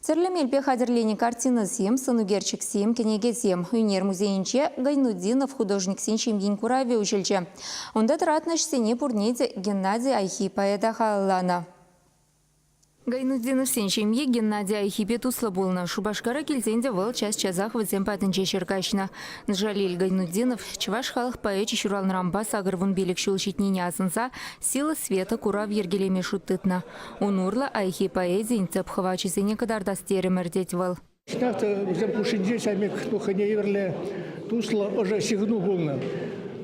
Тӗрлӗ мелпе хатӗрленӗ картинӑсем, сӑнӳкерчӗксем, кӗнекесем. Ӳнер музейӗнче Гайнутдинов художниксен ҫемйин куравӗ уҫӑлчӗ. Унта тӑратнӑ ӗҫсене пурне те Геннадий Айхи поэта халалланӑ. Гайнутдиновсен ҫемйи Геннадий Айхипе туслӑ пулнӑ. Шупашкара килсен те вӑл час-часах вӗсем патӗнче ҫӗр каҫнӑ. Джалиль Гайнутдинов чӑваш халӑх поэчӗ ҫуралнӑранпа 85 ҫул ҫитнине асӑнса «Сила света» курав йӗркелеме шут тытнӑ. Ун урлӑ Айхи поэзийӗн тӗп хӑвачӗсене кӑтартас терӗмӗр, тет вӑл. Чӑнах та вӗсем хушшинче ҫав пек хӑйне евӗрлӗ туслӑ, ӑшӑ ҫыхӑну пулнӑ.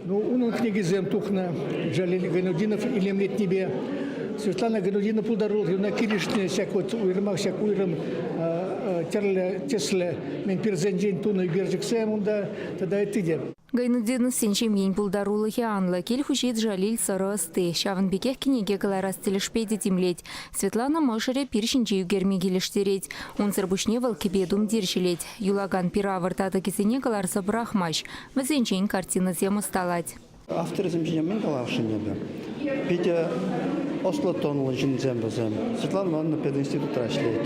Ну, унӑн кӗнекисем тухнӑ Джалиль Гайнутдинов илемлетнипе. Светлана Гайнутдинова пултарулӑхӗ ӑна килӗшнӗ ҫак вот уйрӑмах ҫак уйрӑм тӗрлӗ тӗслӗ мӗн пирсенчен тунӑ ӳкерчӗксем унта тата ытти те. Гайнутдиновсен ҫемйин пултарулӑхӗ анлӑ. Кил хуҫи Джалиль сӑрӑ ӑсти. Ҫавӑн пекех кӗнеке кӑларас тӗлӗшпе те тимлет. Светлана мӑшӑрӗ пир ҫинче ӳкерме килӗштерет. Унсӑр пуҫне вӑл кӗпе-тумтир ҫӗлет. Юлакан пир-авӑр татӑкӗсене кӑларса пӑрахмасть. Вӗсенчен картинӑсем ӑсталать. Авторсем ҫине мӗн каласшӑн эпӗ? Питӗ ӑслӑ-тӑнлӑ ҫынсем вӗсем. Светлана Ивановна пединститутра ӗҫлет.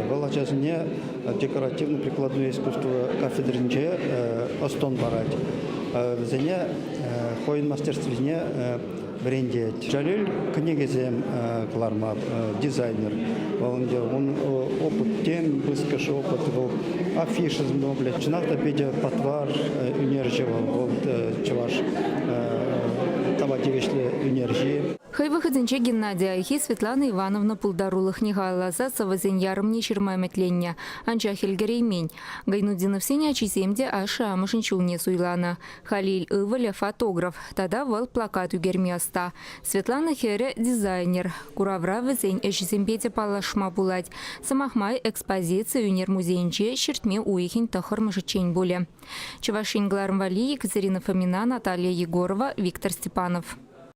Вӑл ачасене декоративно-прикладное искусство кафедринче ӑс-тӑн парать. Вӗсене хӑйӗн мастерствине вӗрентет. Джалиль кӗнекесем кӑларма дизайнер. Вӑл ӗнтӗ ун опыт тем пысӑкӑш опыт вӑл афишӑсем тума пӗлет. Чӑнах та питӗ патвар ӳнерҫӗ вӑл. Вӑл чӑваш тава тивӗҫлӗ ӳнерҫи. Хӑй вӑхӑтӗнче Геннадий Айхи Светлана Ивановна пултарулӑхне халалласа сӑвӑсен ярӑмне ҫырма ӗмӗтленнӗ, анчах ӗлкӗреймен. Гайнутдиновсен ачисем те ашшӗ-амӑшӗн ҫулне суйланӑ. Халиль ывӑлӗ – фотограф тата вӑл плакат ӳкерме ӑста. Светлана хӗрӗ – дизайнер. Куравра вӗсен ӗҫӗсемпе те паллашма пулать. Сӑмах май, экспозици ӳнер музейӗнче ҫӗртме уйӑхӗн тӑххӑрмӗшӗччен пулӗ. Чӑваш Ен кӑларӑм валли Екатерина Фомина, Наталья Егорова, Виктор Степанов.